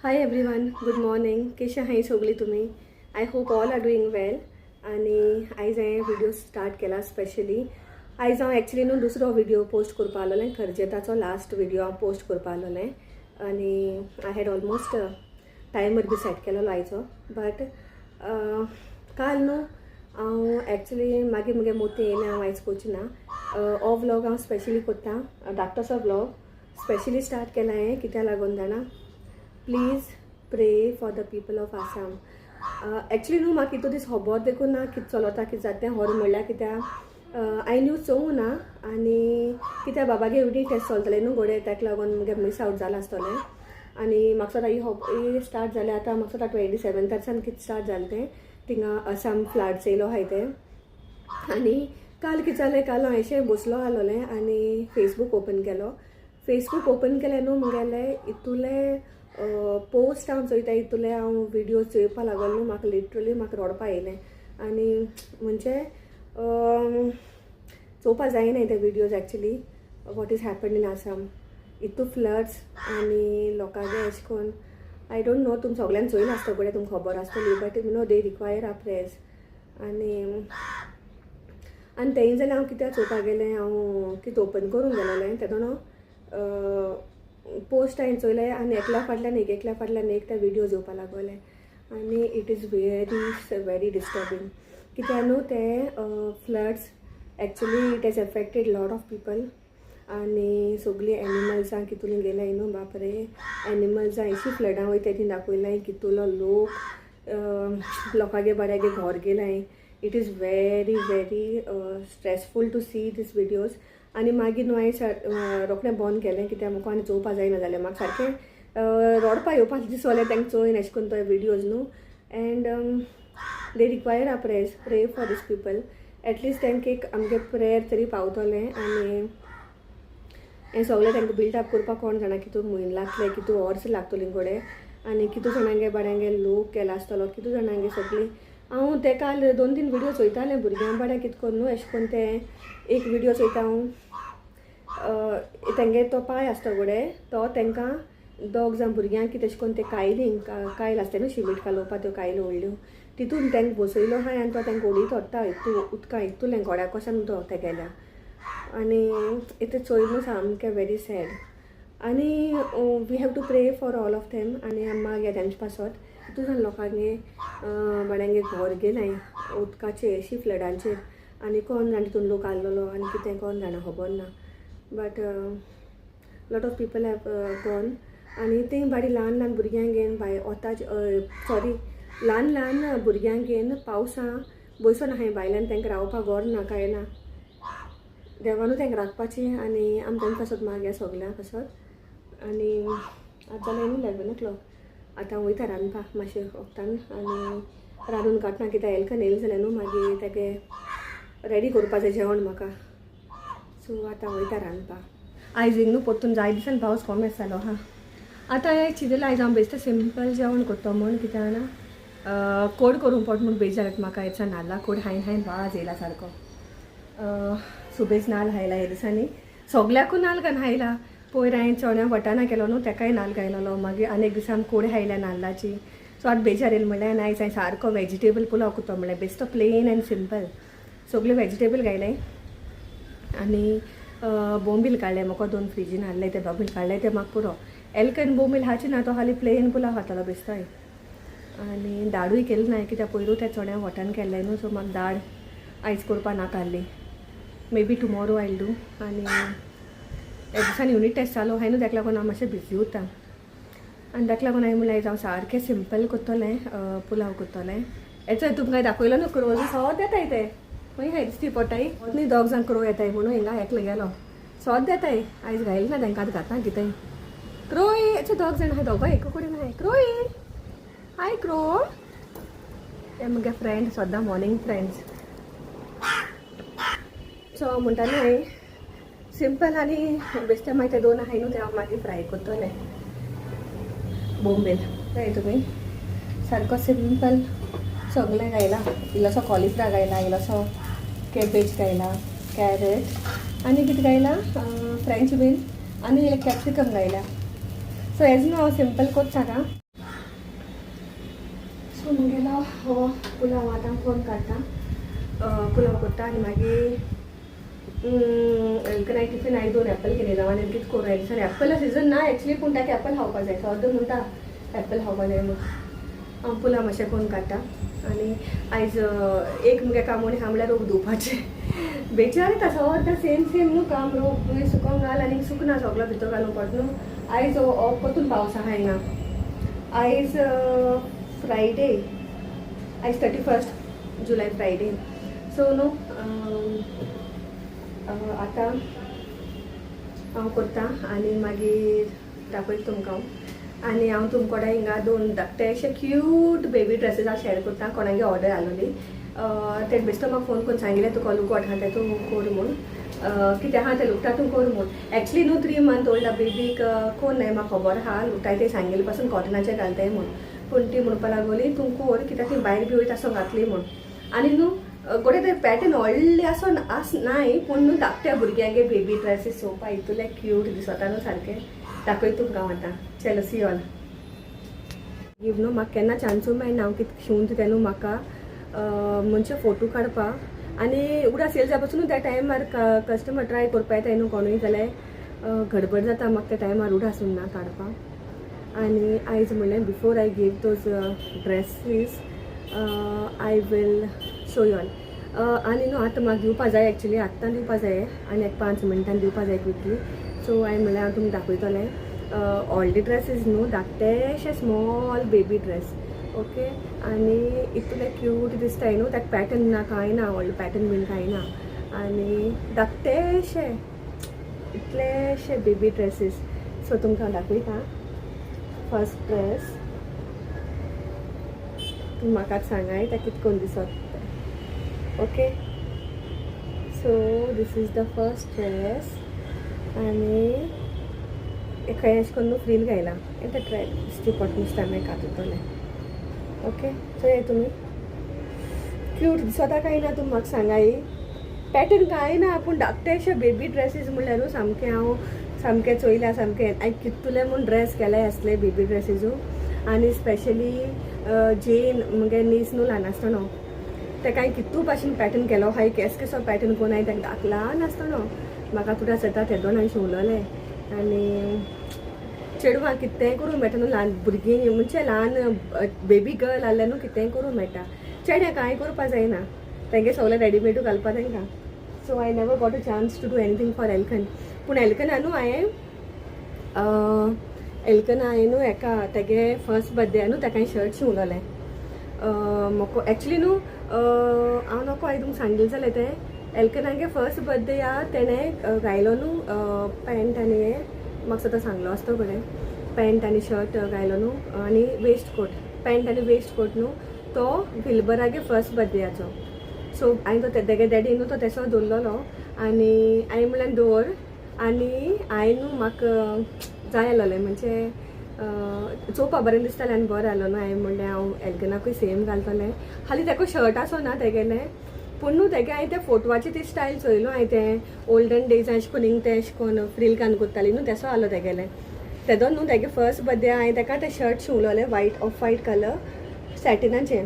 Hi everyone, good morning. कशें आहाय सगळीं तुमी? I hope all are doing well. आनी आयज हांवें व्हिडिओ स्टार्ट केला स्पेशली. आयज हांव एक्चुली न्हू दुसरो व्हिडिओ पोस्ट करपा आसलेलें. खरजेताचो लास्ट व्हिडिओ हांव पोस्ट करपा आसलेलें आनी I had almost timer B set केलेलो आयचो. बट काल न्हू हांव एक्चुली मागीर मुगे मोती येयलें, हांव आयज करचें ना. हो व्लॉग हांव स्पेशली करता, धाकटोसो व्लॉग स्पेशली स्टार्ट केला हांवें. कित्या लागून जाणा? Please pray for the people of Assam. Actually न्हू म्हाका इतू दीस खबर देखून ना कितें चलता, कितें जाता तें. खरें म्हणल्यार कित्याक हांवें न्यूज चोवूं ना आनी कित्याक बाबागे युनीट टेस्ट चलतलें न्हू घोडे, ताका लागून मुगे मिस आवट जालां आसतलें. आनी म्हाका दिसता ही स्टार्ट जालें आतां, म्हाका दिसता 27थासान कितें स्टार्ट जालें तें, थिंगा आसाम फ्लड्स येयलो आहाय तें. आनी काल कितें जालें, काल हांव अशें बसलो आसलोलें आनी फेसबूक ओपन केलो. फेसबूक ओपन केलें न्हू, मुगेले इतुले पोस्ट हांव चोयता, इतुले हांव विडियोज चोवपा लागलो न्हू, म्हाका लिटरली म्हाका रडपा येयलें. आनी म्हणजे चोवपा जायना ते videos actually, what is happen in Assam, इतू फ्लड्स आनी लोकांगे एशें कोन्न. I don't know, तुमी सगळ्यान चोयला आसतो पळय, तुमकां खबर आसतली, but they require our prayers. आनी आनी तेंय जाल्यार हांव कित्याक चोवपाक गेलें, हांव कितें ओपन करूंक गेलोलें तेदोना पोस्ट हांवें चोयले आनी एकल्या फाटल्यान एक, एकल्या फाटल्यान एक ते विडियोज येवपा लागोले आनी it is very very disturbing. कित्याक न्हू ते floods actually it has affected lot of people. आनी सगळीं एनिमल्सां कितून गेल्याय न्हू, बापरे, एनिमल्सां अशीं फ्लडां वयता ती दाखयलाय, कितुलो लोक, लोकांगे बऱ्यागे घर गेलाय. It is very very stressful to see these videos. आनी मागीर न्हू हांवें रोखडें बंद केलें, कित्याक म्हाका आनी चोवपा जायना जालें. म्हाका सारकें रडपा येवपा दिसोलें तांकां चोयन एशें करून तो विडियोज न्हू. And they require our prayers. Pray for these people, at least तांकां एक आमगे प्रेयर तरी पावतलें. आनी हें सगळें तांकां बिल्डअप करपाक कोण जाणा कितू म्हयने लागतले, कितू वर्स लागतलीं घोडे आनी कितू जाणांगे बाड्यांगे लोक केला आसतलो, कितू जाणांगे सगळीं. हांव ते काल दोन तीन विडियो चोयतालें भुरग्यां बाड्या कितें करून न्हू, एशें करून ते एक विडियो चोयता हांव, तेंगे तो पांय आसता घोडे, तो तांकां दोग जाण भुरग्यांक कितें एशें करून ते कायलींक, कायल आसता न्हू शिमीट कालोवपा, त्यो कायल्यो व्हडल्यो, तितून तांकां बसयलो आहाय आनी तो तांकां उडयत व्हरता इतू उदकां, इतूलें घोड्या कसान तो तेगेल्या. आनी इतलें चोयन सामकें व्हेरी सॅड. आनी we have to pray for all of them. आनी आमी मागीर तेंचे पासत. कितू जाण लोकांगे बाड्यांगे घर गेलाय उदकाचेर, अशी फ्लडांचेर. आनी कोण जाणा तितून लोक आहलोलो आनी कितें, कोण जाणा, खबर ना, but lot of people have gone. आनी तें बाडी ल्हान ल्हान भुरग्यांक घेवन भायर वताचे, सॉरी, ल्हान ल्हान भुरग्यांक घेवन पावसां बसून आहाय भायल्यान. तांकां रावपाक घर ना, कांय ना. देवानू तांकां राखपाचें आनी आमी तांकां पासत मागया सगळ्यां पासत. आनी आतां जालें न्हू 11 ओ क्लॉक. आतां वयता रांदपाक मातशें वखदान आनी रांदून काडटा, कित्याक एलकन येयलें जाल्यार न्हू मागीर तेगे रेडी करपाचें जेवण म्हाका. सो आतां वयता रांदपाक. आयज न्हू परतून जाय दिसान पावस कमी जालो आहा. आतां हें चिंतलें, आयज हांव बेश्टें सिंपल जेवण करता म्हूण. कित्याक जाणा, कोड करूंक पोट म्हूण बेज जालें म्हाका. हेचा नाल्ला कोड हायन हायन वाज येयला सारको. सुबेज नाल्ल हायला हे दिसांनी, सगल्याकूय नाल्ल घालून हायला. पयर हांवें चण्या वटाना केलो न्हू, तेकाय नाल्ल घायलोलो. मागीर आनी एक दिसा आमी कोड हायल्या नाल्लाची. सो आतां बेजार येयलें म्हणल्यार आनी आयज हांवें सारको वेजिटेबल पुलाव करता म्हणल्यार, बेश्टो प्लेन एंड सिंपल, सगळें वेजिटेबल घायलें आनी बोंबील काडले म्हाका दोन, फ्रिजीन हाडले ते बोंबील काडले, ते म्हाका पुरो. एलकन बोंबील खावचे ना, तो खाली प्लेन पुलाव खातलो बेश्टोय. आनी दाडूय केली ना, कित्याक पयरूय त्या चण्या वटान केल्लें न्हू, सो म्हाका दाड आयज करपा नाका आहली. Maybe tomorrow I'll do. आनी हे दिसांनी युनीट टेस्ट चालू आहाय न्हू, ताका लागून हांव मातशें बिजी उरता आनी ताका लागून हांवें म्हणलें आयज हांव सारकें सिंपल करतलें, पुलाव करतलें. हेचो तुमकां दाखयलो न्हू, क्रोज सद येताय ते खंय हाय दिसती पडटाय न्ही. दोग जाण क्रो येताय म्हणून हिंगा एकलो गेलो. सद येताय, आयज घायलें ना तांकां, आतां घाता कितें. क्रोय हेचे दोग जाण आहाय, दोगांय एक कडेन आहाय. क्रोय, हाय क्रो. ते मुगे फ्रेंड, सद्दां मॉर्निंग फ्रेंड्स. सो म्हणटालें हांवें सिंपल आनी बेश्टे मागीर ते दोन आहाय न्हू, ते हांव मागीर फ्राय करतलें बोंबेल. पळय तुमी, सारको सिंपल सगळें घायला. इल्लोसो कॉलिफ्लावर घायला, इल्लोसो कॅबेज घायला, कॅरट आनी कितें घायला, फ्रेंच बीन आनी कॅप्सिकम घायला. सो एज न्हू हांव सिंपल कोत्ता. सो मुगेलो हो पुलाव आतां कोन्न काडटा, पुलाव करता आनी मागीर एलकनाय टिफीन हांवें 2 एप्पल केलें आनी कितें करूं ह्या दिसांनी एप्पला सिजन ना एक्चुली, पूण ताका एप्पल खावपा जाय, सद्दां म्हणटा एप्पल खावपा जाय म्हूण. हांव पुलाव मातशें करून काडटा. आनी आयज एक मुगे काम आहा म्हणल्यार रोग धुवपाचें. बेचारे येता सद्दां सेम सेम न्हू काम, रोग तुवें सुकोंक घाल आनी सुकना सगलो भितर घालूंक पडटा न्हू. आयज हो परतून पावस आहा हिंगा. आयज फ्रायडे, आयज 31 जुलय फ्रायडे. सो न्हू आतां हांव करता आनी मागीर दाखयता तुमकां हांव. आनी हांव तुमकां कडेन हिंगा 2 धाकटे अशे क्यूट बेबी ड्रेसीस हांव शेअर करता, कोणागे ऑर्डर आसलोली तें बेश्टो म्हाका फोन करून सांगिल्लें तुका लुगट आहा तें तूं कर म्हूण, कितें आहा तें लुगटा तूं कर म्हूण. एक्चुली न्हू 3 मंथ ओल्ड बेबीक कोण नाय म्हाका खबर आहा, लुगटाय तें सांगिल्लें पासून कॉटनाचें घालताय म्हूण, पूण ती म्हणपा लागली तूं कर कित्याक ती भायर बी वयता आसो घातली म्हूण. आनी न्हू गोडे ते पॅटर्न व्हडले आसो आस नाय, पूण न्हू धाकट्या भुरग्यांगे बेबी ड्रेसीस चोवपा इतले क्यूट दिसता न्हू सारकें. दाखयता तुमकां हांव आतां. चलो सी ऑल. गिव न्हू म्हाका केन्ना चान्सूय मेळना हांव कितें शिंवून दिता न्हू म्हाका म्हणजे फोटो काडपाक. आनी उगडा सेल जावपा पासून त्या टायमार कस्टमर ट्राय करपा येता न्हू कोणूय जाल्यार गडबड जाता म्हाका त्या टायमार उगडास उरना काडपाक. आनी आयज म्हणलें before I give those dresses I will show you all. आनी न्हू आतां म्हाका दिवपा जाय एक्चुली, आत्तां दिवपा जाय आनी एक 5 मिनटान दिवपा जाय क्विकली. सो हांवें म्हणल्यार हांव तुमकां दाखयतलें ऑल दी ड्रेसीस न्हू धाकटेशे स्मॉल बेबी ड्रेस. ओके आनी इतले क्यूट दिसताय न्हू, ताका पॅटर्न ना कांय ना, व्हडलो पॅटर्न बीन कांय ना, आनी धाकटेशे इतलेशे बेबी ड्रेसीस. सो तुमकां दाखयता फर्स्ट ड्रेस, तूं म्हाका सांगाय तें कितें करून दिसत. Okay so this is the first dress. आनी खंय अशें करून न्हू फ्रील घायला, तें ट्राय दिश्टी पडटा नुस्तें मागीर काततलें. ओके चोयाय तुमी क्यूट दिसता काय ना, तुमी म्हाका सांगाय. पॅटर्न कांय ना, पूण धाकटे बेबी ड्रेसीस म्हणल्यार सामकें हांव सामकें चोयल्या सामकें हांवें कितले म्हूण ड्रेस केले आसले बेबी ड्रेसीजू. आनी स्पेशली जेन मुगे नीस न्हू ल्हान आसतना तेका हांवें कितू भाशेन पॅटर्न केलो हांवें केस केसो पॅटर्न कोन्न हांवें ताका धाक ल्हान आसतना म्हाका तुका जाता तेदोन हांवें शिंवलोलें. आनी चेडवां कितेंय करूंक मेळटा न्हू, ल्हान भुरगीं म्हणजे ल्हान बेबी गर्ल आहलें न्हू कितेंय करूंक मेळटा, चेड्या कांय करपा जायना, तेंगे सगळें रेडीमेडू घालपा तेंकां. So I never got a chance to do anything for Elkan. पूण एल्कना न्हू हांवें एल्कना हांवें न्हू एका तेगे फर्स्ट बर्थडे न्हू तेका हांवें शर्ट शिंवलोलें. म्हाका एक्चुली न्हू हांव नको हांवें तुमकां सांगिल्लें जाल्यार तें एल्कनागे फर्स्ट बर्थडे या तेणें घायलो न्हू पॅन्ट आनी हें म्हाका सदां सांगलो आसतो बरें, पॅन्ट आनी शर्ट घायलो न्हू आनी वेस्ट कोट, पॅन्ट आनी वेस्ट कोट न्हू तो विल्बरागे फर्स्ट बर्थडेयाचो. सो हांवें तो तेगे डॅडी न्हू तो तेसो दवरलेलो आनी हांवें म्हणल्यार दवर. आनी हांवें न्हू म्हाका जाय आसलोलें म्हणजे चोवपा बरें दिसतालें आनी बरें आसलो न्हू. हांवें म्हणलें हांव एल्कनाकूय सेम घालतलें. हालीं तेका शर्ट आसो ना तेगेलें, पूण न्हू तेगे हांवें त्या फोटवाची ती स्टायल चोयलो हांवें, तें ओल्डन डेज अशें करून हिंग तें अशें करून फ्रील घालून करताली न्हू तेसो आसलो तेगेलें. तेदो न्हू तेगे फर्स्ट बर्थडे हांवें तेका तें शर्ट शिंवलोलें वायट ऑफ वायट कलर सॅटिनाचें.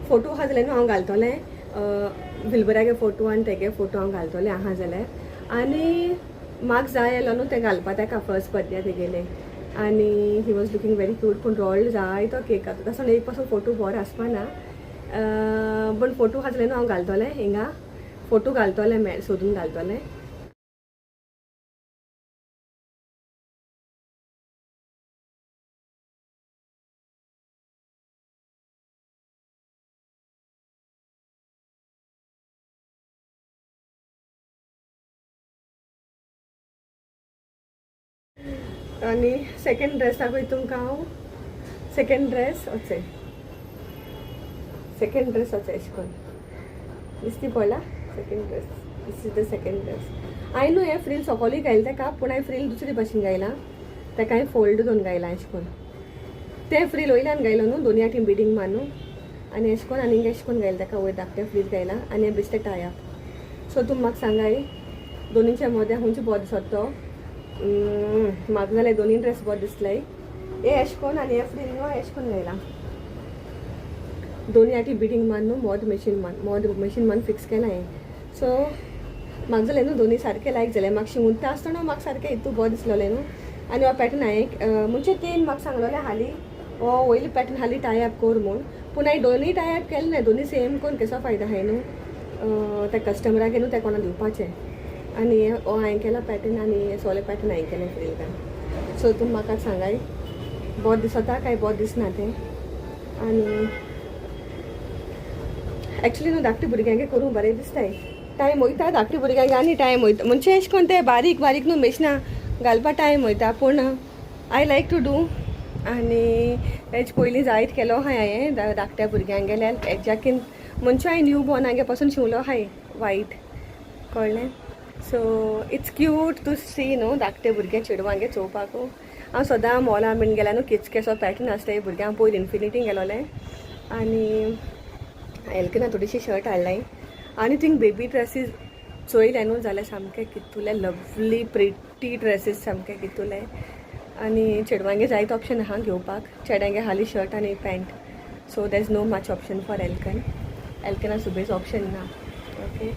फोटो आहा जाल्यार न्हू हांव घालतलें विल्बरागे फोटो आनी तेगे फोटो हांव घालतलें आहा जाल्यार. आनी म्हाका जाय आसलो न्हू तें घालपा तेका फर्स्ट बर्थडे तेगेलें. आनी he was looking very cute. पूण रोल्ड जाय तो केक तसो एक पासून फोटो बरो आसपा ना, पूण फोटो आहा जाल्यार न्हू हांव घालतलें हिंगा फोटो घालतलें मे सोदून घालतलें. आनी सेकेंड ड्रेस दाखयता तुमकां हांव. सेकेंड ड्रेस वचय, सेकेंड ड्रेस वचय अशें करून दिसती पळयला second dress. This is the second dress. हांवें न्हू हें फ्रील सोकोलूय घायलें तेका, पूण हांवें फ्रील दुसरे भाशेन घायलां तेका, हांवें फोल्ड करून घायलां अशें करून. तें फ्रील वयल्यान घायलो न्हू दोनी आठी बिडींग मारून आनी अशें करून आनी अशें करून घायलें तेका, वयर धाकटें फ्रील घायलां आनी हें बेश्टें टाय अप. सो तुमी म्हाका सांगाय दोनीच्या मदें खंयचो बरो दिसता तो. म्हाका जाल्यार दोनी ड्रेस बरो दिसले. हे अशें करून आनी हे फ्रील न्हू अशें करून घायलां. दोनी आटी बिडींग मारून न्हू मोद मशीन मान मोद मशीन मान फिक्स केलां हांवें. सो म्हाका जालें न्हू दोनी सारकें लायक जालें. म्हाका शिंवता आसतना म्हाका सारकें हितू बरो दिसलोलें न्हू. आनी हो पॅटर्न हांवें म्हणजे तेन म्हाका सांगलोलें हाली हो वयलो पॅटर्न हाली टाय अप कर म्हूण, पूण हांवें दोनूय टाय अप केलें ना. दोनूय सेम करून केसो फायदा आहाय न्हू त्या कस्टमराक न्हू त्या कोणा दिवपाचें. आनी हो हांवें केला पॅटर्न आनी हे सोले पॅटर्न हांवें केलें फ्रिलकान. सो तुमी म्हाका सांगाय बरो दिसता काय बरो दिसना तें. आनी एक्चुली न्हू धाकटे भुरग्यांक करूंक बरें दिसताय, टायम वयता धाकटे भुरग्यांक आनी टायम वयता म्हणजे एशें कोन्न ते बारीक बारीक न्हू मेशनां घालपा टायम वयता, पूण I like to do. आनी हेजे पयलीं जायत केलो आहाय हांवें धाकट्या भुरग्यांक गेल्यार एज्याकीन म्हणजे हांवें न्यू बॉर्नागे पासून शिंवलो आहाय वायट, कळ्ळें. So it's cute to see न्हू धाकटे भुरगे चेडवांगे चोवपाकू. हांव सदां मॉलान बीन गेल्यार न्हू कितकेसो पॅटर्न आसता भुरग्यांक. पयर इन्फिनिटीन गेलोलें आनी एल्कना थोडीशी शर्ट हाडलाय आनी थिंग बेबी ड्रेसीस चोयले न्हू जाल्यार सामके कितुले लवली प्रिटी ड्रेसीस सामके कितुले. आनी चेडवांगे जायते ऑप्शन आहा घेवपाक, चेड्यांगे हाली शर्ट आनी pant. So there is no much option for एल्कन, एल्कना सुबेज ऑप्शन ना. ओके.